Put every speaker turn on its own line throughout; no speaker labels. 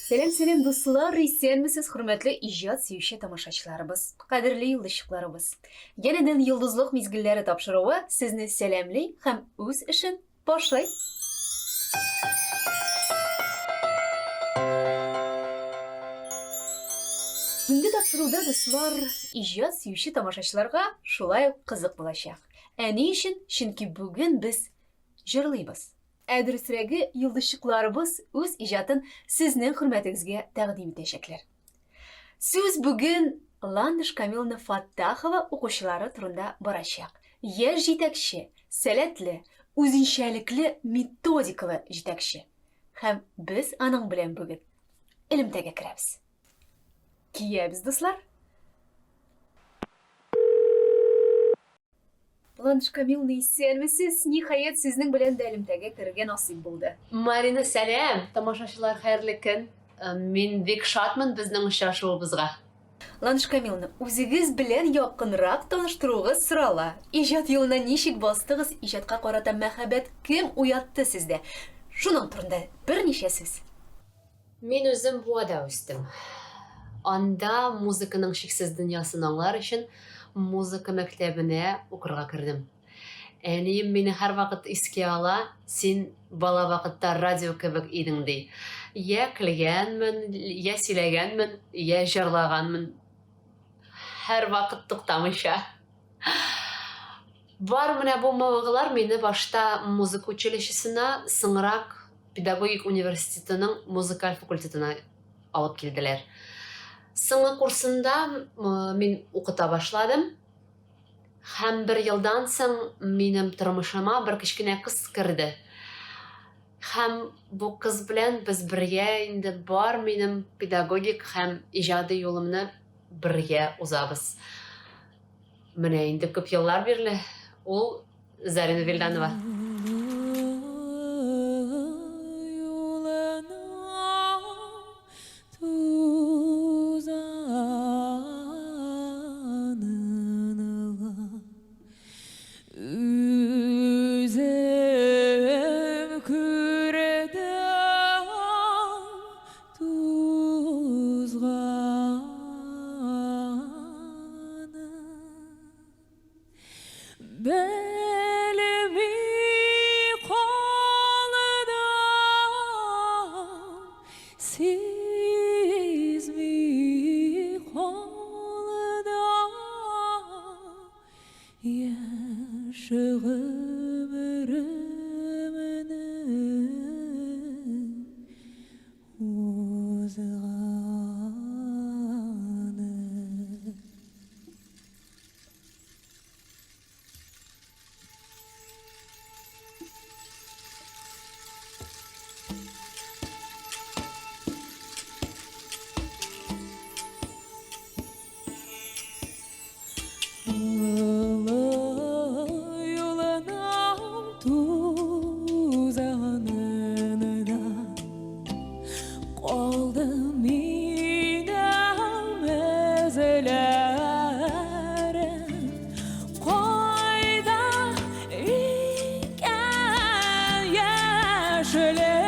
Сәлам, сәлам, дуслар, исәнмесез, хөрмәтле иҗат сөюче тамашачыларыбыз, кадерле йолдызчыкларыбыз. Янәдән Йолдызлык мизгелләре тапшыруы сезне сәламли һәм үз эшен башлый. Бүгенге тапшыруда, дуслар, иҗат сөюче тамашачыларга шулай ук кызык булачак. Ә ни өчен? Чөнки бүген без җырлыйбыз. Ә дөресрәге, йолдызчыкларыбыз үз иҗатын сезнең хөрмәтегезгә тәкъдим итәчәкләр. Сүз бүген Ландыш Камиловна Фаттахова укучылары турында барачак. Яшь җитәкче, сәләтле, үзенчәлекле методикалы җитәкче. Һәм без аның белән бүген элемтәгә керәбез. Киябез, дуслар! Ландыш Камиловна, исәнмесез! Ниһаять, сезнең белән дә элемтәгә керергә насыйп булды.
Марина, сәлам! Тамашачылар, хәерле көн! Мин бик шатмын безнең очрашуыбызга.
Ландыш Камиловна, үзегез белән якынрак таныштыруыгыз сорала. Иҗат юлына ничек бастыгыз, иҗатка карата мәхәббәт кем уятты сездә? Шуның турында берничә сүз.
Мин үзем Буада үстем. Анда музыканың чиксез дөньясын аңлар өчен музыка мәктәбенә укырга кердем. Әнием мине һәрвакыт искә ала, син бала вакытта радио кебек идең, ди. Я көлгәнмен, я сөйләгәнмен, я җырлаганмын. Һәрвакыт туктамыйча. Бар менә бу мавыгулар мине башта музыка училищесына, соңрак педагогик университетының музыкаль факультетына алып килделәр. Соңгы курсында мин укыта башладым. Һәм бер елдан соң минем тормышыма бер кечкенә кыз керде. Һәм бу кыз белән без бергә инде бар минем педагогик һәм иҗади юлымны бергә узабыз. Менә инде күп еллар бирле ул Зарина Вильданова.
Белми калдым, сизми калдым, яшь гомеремнең узганы. Олы юлының тузанында Калдым мин эзләрем. Кайда икән яшьлегем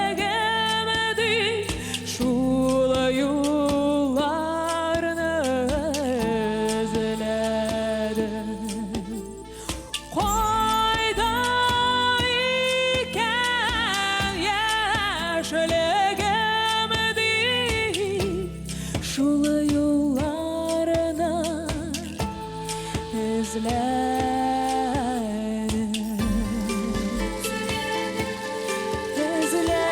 дип, шул юлларны эзләдем. Кайда икән яшьлегем дип, шул юлларны эзләдем. Эзләдем.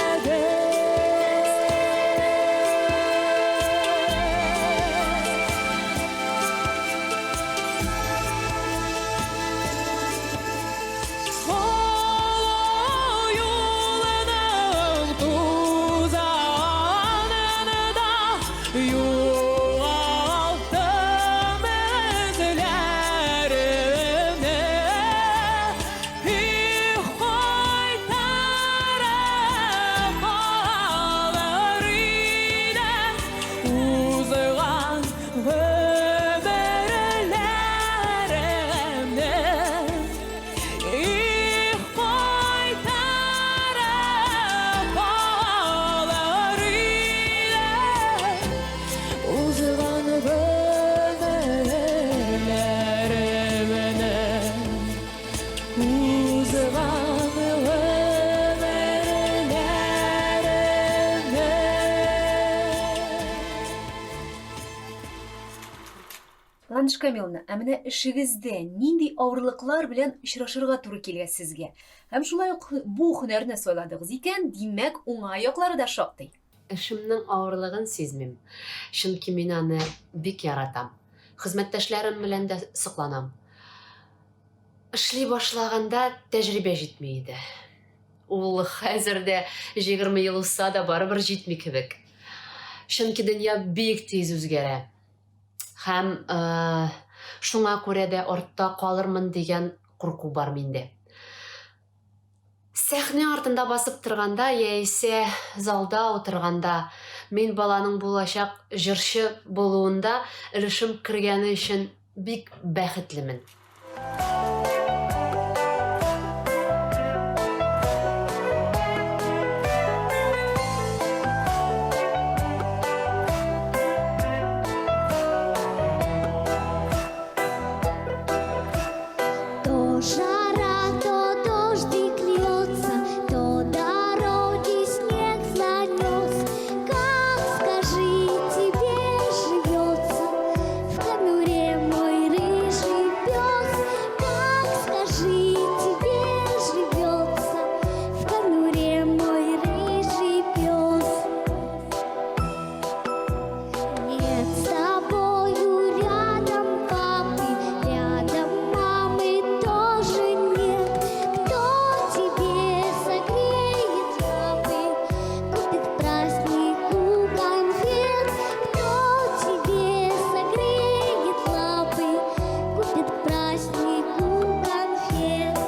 Ландыш Камиловна, ә менә эшегездә нинди авырлыклар белән очрашырга туры килә сезгә? Һәм шулай ук бу һөнәрне сайладыгыз икән, димәк, уңай яклары да шактый.
Эшемнең авырлыгын сизмим, чөнки мин аны бик яратам. Хезмәттәшләрем белән дә сокланам. Эшли башлаганда тәҗрибә җитми иде. Ул хәзер дә 20 ел узса да барыбер җитми кебек. Чөнки дөнья бик тиз үзгәрә. Һәм шуңа күрә дә артта калырмын дигән курку бар миндә. Сәхнә артында басып торганда яисә залда утырганда мин баланың булачак җырчы булуында өлешем кергәне өчен бик бәхетлемен.
То жара, то дождик льется, то дороги снег занес. Как, скажи, тебе живется в конуре мой рыжий пес? Как, скажи, тебе живется в конуре мой рыжий пес? Нет с тобою рядом папы, рядом мамы тоже нет. Кто тебе согреет лапы, купит к празднику конфет? Кто тебе согреет лапы, купит к празднику конфет?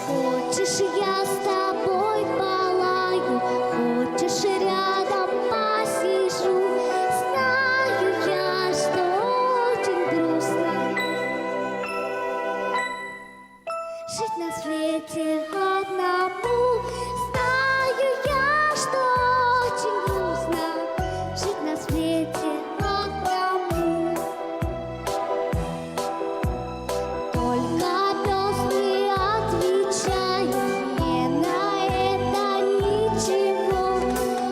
Хочешь, я с тобой полаю, хочешь, рядом посижу. Знаю я, что очень грустно жить на свете одному. Знаю я, что очень грустно жить на свете одному. Только пес не отвечает мне на это ничего.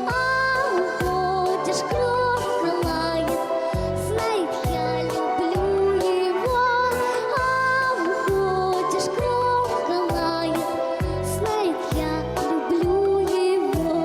А уходишь, громко лает, знает, я люблю его. А уходишь, громко лает, знает, я люблю его.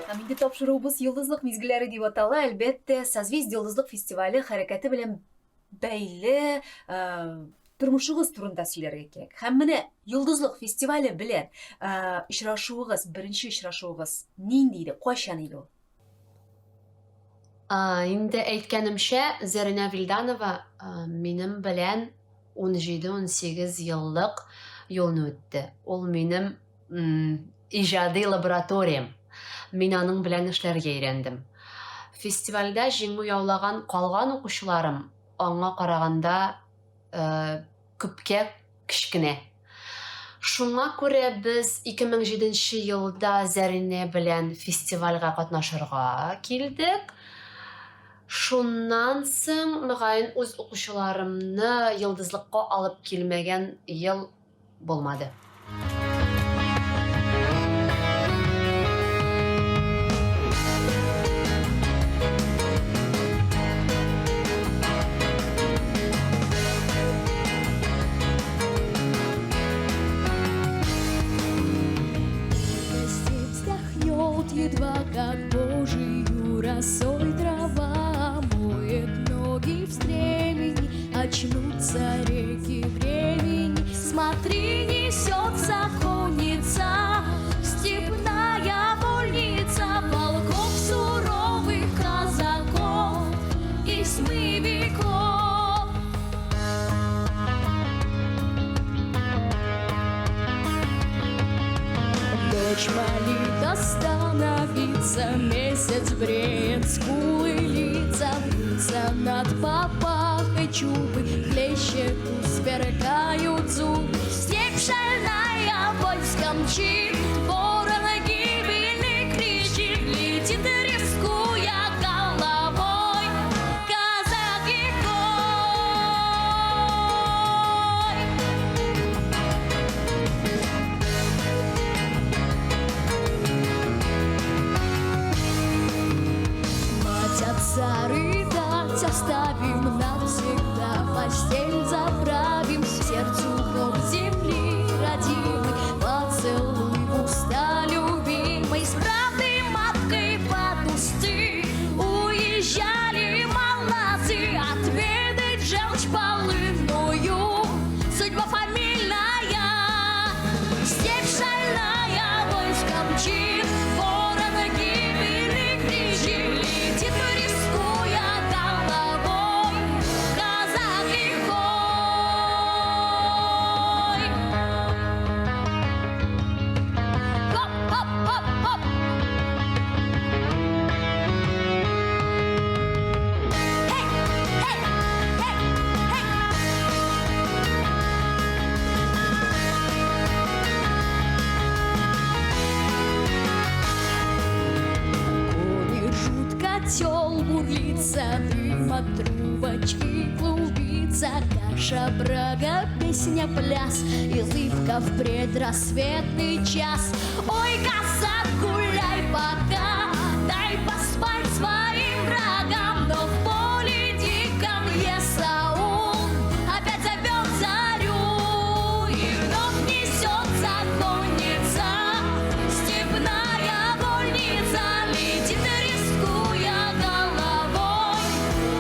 Һәм инде тапшыруыбыз Йолдызлык мизгелләре дип атала. Әлбәттә, Созвездие Йолдызлык фестивале хәрәкәте белән бәйле э, тормышыгыз турында сөйләргә кирәк. Һәм менә Йолдызлык фестивале белән э, очрашуыгыз, беренче очрашуыгыз нинди иде, кайчан иде ул?
Инде әйткәнемчә, Зәринә Вилданова минем белән 17-18 еллык юлны үтте. Ул минем иҗади лабораториям. Мин аның белән эшләргә өйрәндем. Фестивальдә җиңү яулаган калган укучыларым аңа караганда күпкә кечкенә. Шуңа күрә без 2007 нче елда Зәринә белән фестивальгә катнашырга килдек. Шуннан соң, мөгаен, үз укучыларымны Йолдызлыкка алып килмәгән ел булмады.
Вздохнет едва, как божию росой трава моет ноги в стремени, очнутся реки времени. Смотри, несется конница, степная вольница, полков суровых казаков и тьмы веков. Дочь молитвы. Садится, месяц бреет скулы, лица вьются над папахой чубы, хлещет, сверкают зубы. Степь шальная войском мчит, ворон гибельный кричит, летит, рискуя головой, казак лихой. Мать отца рыдать оставим навсегда, постель заправим, сердцу гроб земли родимый, поцелуй в уста любимой. С правды маткой под узцы уезжали молодцы, отведать желчь полынную, судьба фамильная. Степь шальная войском мчит, ворон гибели кричит, летит, рискуя головой, казак лихой. Хоп-хоп-хоп-хоп! Эй, эй, эй, эй! Кони ржут, котел бурлится, дым от трубочки клубится, каша, брага, песня, пляс и улыбка в предрассветный час. Ой, казак, гуляй пока, дай поспать своим врагам, но в поле диком Есаул опять зовет зарю, и вновь несется конница, степная вольница, летит, рискуя головой,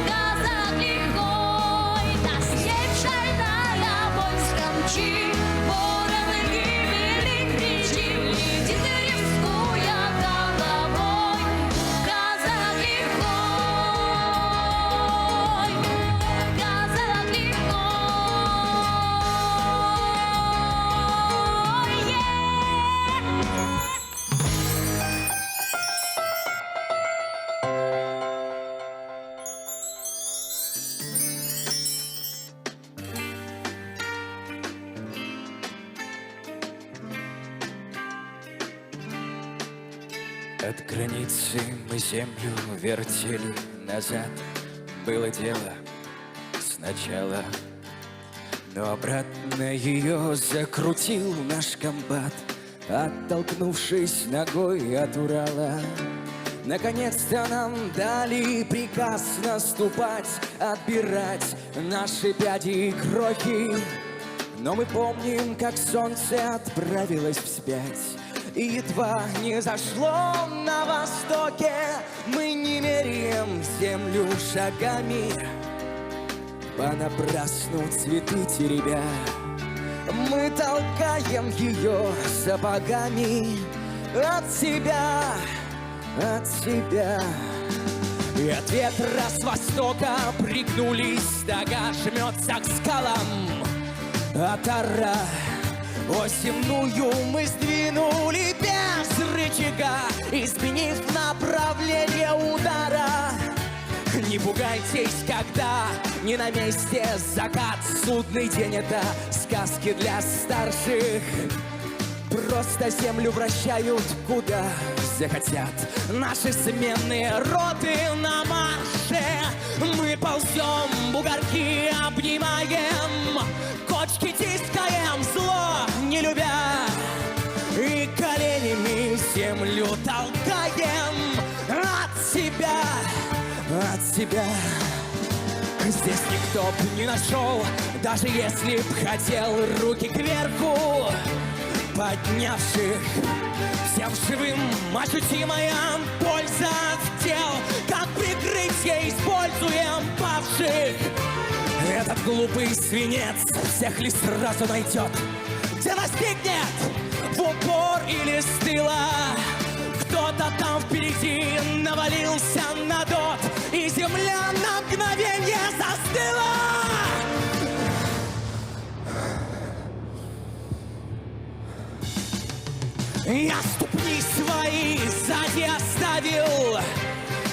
казак лихой. Да степь шальная войском мчит, ворон гибели кричит, летит, рискуя головой, казак лихой, казак лихой.
От границы мы землю вертели назад. Было дело сначала, но обратно ее закрутил наш комбат, оттолкнувшись ногой от Урала. Наконец-то нам дали приказ наступать, отбирать наши пяди и крохи. Но мы помним, как солнце отправилось вспять и едва не зашло на востоке. Мы не меряем землю шагами, понапрасну цветы теребя. Мы толкаем ее сапогами от себя, от себя. И от ветра с востока пригнулись стога, жмется к скалам отара. Осенную мы сдвинули без рычага, изменив направление удара. Не пугайтесь, когда не на месте закат. Судный день — это сказки для старших. Просто землю вращают куда захотят. Наши сменные роты на марше. Мы ползем, бугорки обнимаем, кочки тискаем, зло не любя. И коленями землю толкаем от себя, от себя. Здесь никто б не нашел, даже если б хотел, руки кверху поднявших. Всем живым ощутимая польза от тел, как прикрытие используем павших. Этот глупый свинец всех ли сразу найдет, где настигнет, в упор или с тыла. Кто-то там впереди навалился на дот, и земля на мгновенье застыла. Я ступни свои сзади оставил, правил,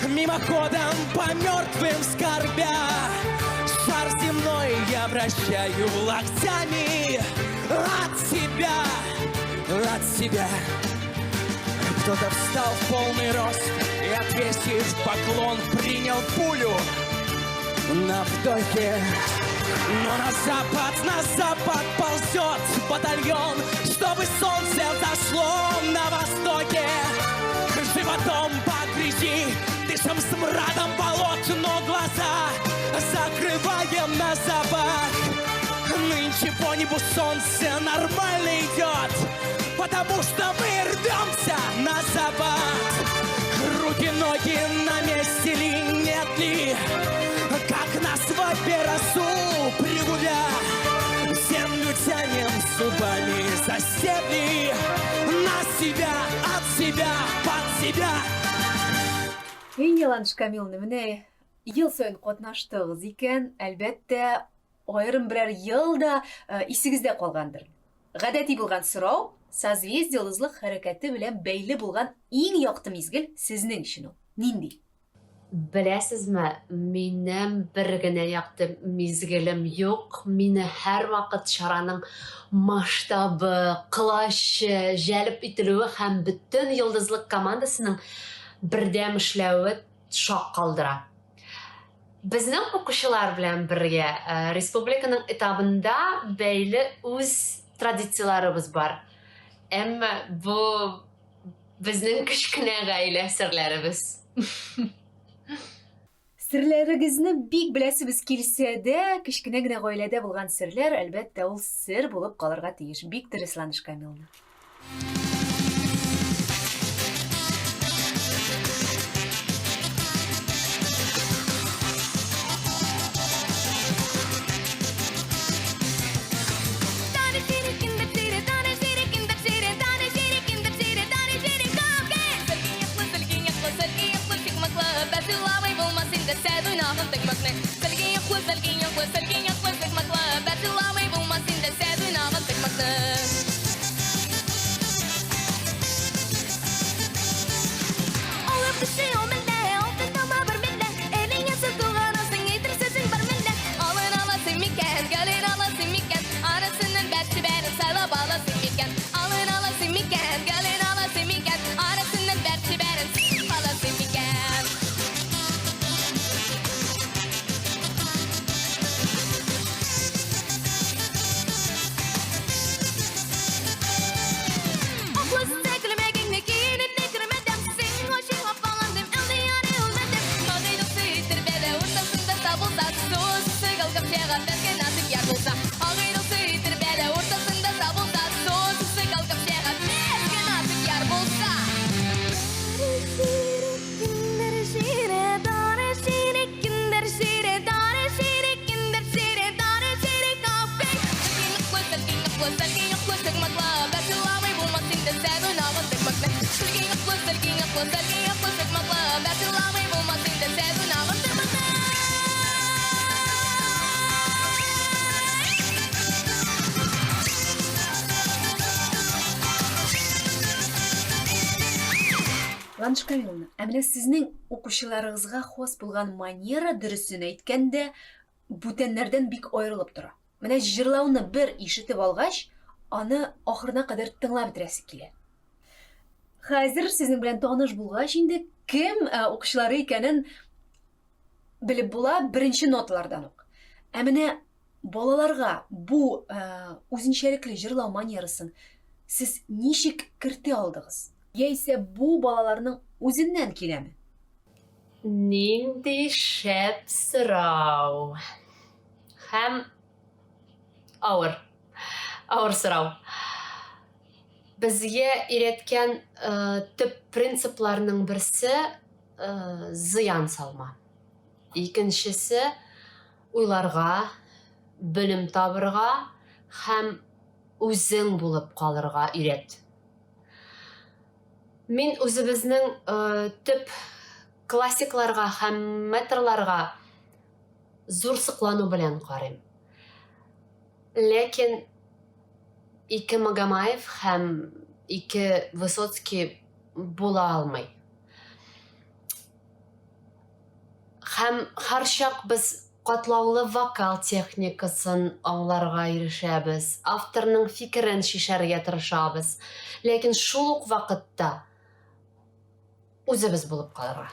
Мимоходом по мертвым скорбя. Шар земной я вращаю локтями от себя, от себя. Кто-то встал в полный рост и, отвесив поклон, принял пулю на вдохе. Но на запад ползет батальон, чтобы солнце взошло на востоке. Животом по грязи, дышим смрадом болот, но глаза закрываем на запах. Нынче по небу солнце нормально идет, потому что мы рвемся на запад. Руки, ноги на месте ли, нет ли, как нас в росу пригубя, землю тянем зубами за стебли, на себя, от себя, под себя.
Инна Ландыш Камиловна, менә ел саен катнаштыгыз икән, әлбәттә, аерым берәр ел да э, исегездә калгандыр. Гадәти булган сорау, Созвездие йолдызлык хәрәкәте белән бәйле булган иң якты мизгел сезнең өчен ул нинди?
Беләсезме, минем бер генә якты мизгелем юк. Мине һәрвакыт чараның масштабы, колачы, җәлеп ителүе һәм бөтен йолдызлык командасының бердәм эшләве шак калдыра. Безнең укучылар белән бергә э, республиканың этабында бәйле үз традицияләребез бар. Әмма бу безнең кечкенә гаилә серләребез.
Серләрегезне бик беләсебез килсә дә, кечкенә генә гаиләдә булган серләр, әлбәттә, ул сер булып калырга тиеш. Бик дөрес, Ландыш Камиловна. Ландыш Камиловна, ә менә сезнең укучыларыгызга хас булган манера, дөресен әйткәндә, бүтәннәрдән бик аерылып тора. Менә җырлауны бер ишетеп алгач, аны ахырына кадәр тыңлап бетерәсе килә. Хәзер сезнең белән таныш булгач инде кем э, укучылары икәнен белеп була беренче ноталардан ук. Ә менә балаларга бу э, үзенчәлекле җырлау манерасын сез ничек кертә алдыгыз? Яисә бу балаларның үзеннән киләме?
Нинди шәп сорау. Һәм авыр. Авыр сорау. Безгә өйрәткән э, төп принципларның берсе э, зыян салма. Икенчесе уйларга, белем табырга һәм үзең булып калырга өйрәт. Мин үзебезнең э, төп классикларга һәм метрларга зур соклану белән карыйм. Ләкин ике Магомаев һәм ике Высоцкий була алмый. Һәм һәрчак без катлаулы вокал техникасын аңларга ирешәбез, авторның фикерен чишәргә тырышабыз. Ләкин шул ук вакытта үзебез булып калырга.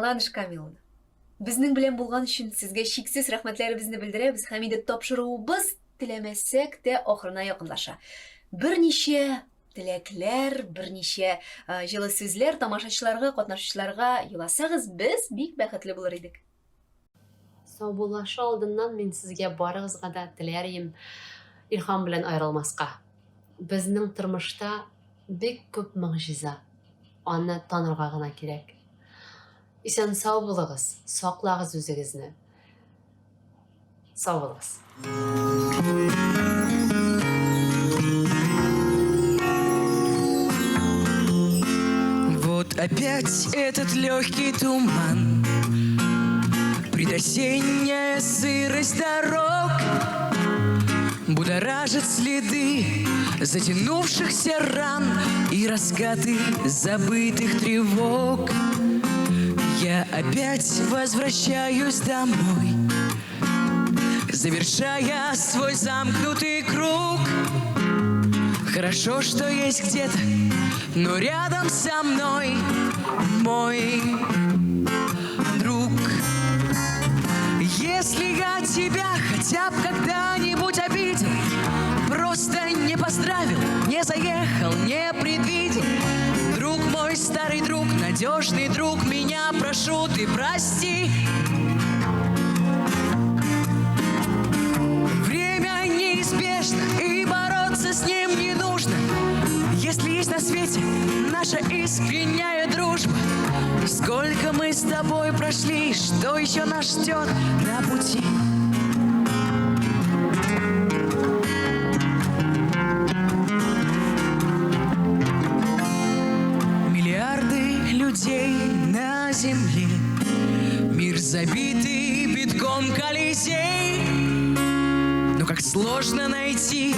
Ландыш Камиловна, безнең белән булган өчен сезгә чиксез рәхмәтләребезне белдерәбез һәм инде тапшыруыбыз теләмәсәк тә ахырына якынлаша. Берничә теләкләр, берничә җылы сүзләр тамашачыларга, катнашучыларга юласагыз, без бик бәхетле булыр идек.
Саубуллашу алдыннан мин сезгә барыгызга да теләр идем Илһам белән аерылмаска. Безнең тормышта бик күп могҗиза. Аны танырга гына кирәк. Исән-сау булыгыз, саклагыз үзегезне. Сау булыгыз.
Вот опять этот легкий туман, Предосенняя сырость дорог Будоражит следы затянувшихся ран И раскаты забытых тревог. Я опять возвращаюсь домой, завершая свой замкнутый круг. Хорошо, что есть где-то, но рядом со мной мой друг. Если я тебя хотя бы когда-нибудь обидел, просто не поздравил, не заехал, не предвидел, друг мой, старый друг, надежный друг, меня прошу, ты прости. Время неизбежно, и бороться с ним не нужно. Если есть на свете наша искренняя дружба, сколько мы с тобой прошли, что еще нас ждет на пути? Миллиарды людей на земле, мир забитый битком колесей. Но как сложно найти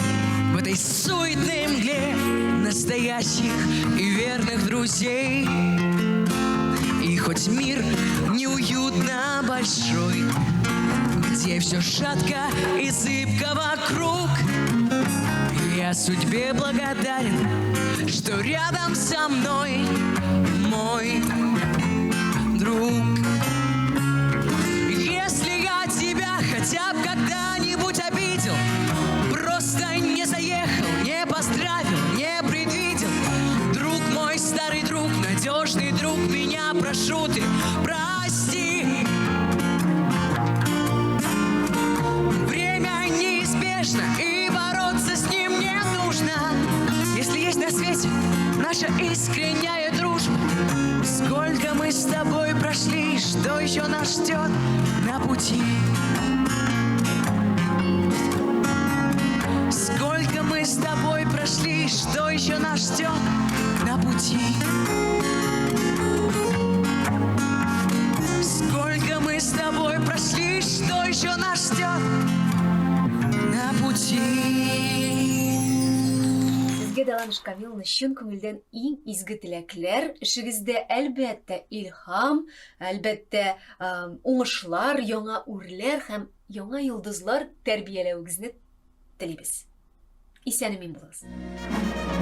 в этой суетной мгле настоящих и верных друзей. И хоть мир неуютно большой, где все шатко и зыбко вокруг, я судьбе благодарен, что рядом со мной мой друг. Если я тебя хотя бы когда-нибудь обидел, просто не заехал, не поздравил, не предвидел, друг мой, старый друг, надежный друг, что еще нас ждет на пути. Сколько мы с тобой прошли, что еще нас ждет на пути. Сколько мы с тобой прошли, что еще нас ждет на пути.
Сезгә дә, Ландыш Камиловна, чын күңелдән иң изге теләкләр, эшегездә, әлбәттә, илһам, әлбәттә, уңышлар, яңа үрләр һәм яңа йолдызлар тәрбияләвегезне телибез. Исән-имин булыгыз.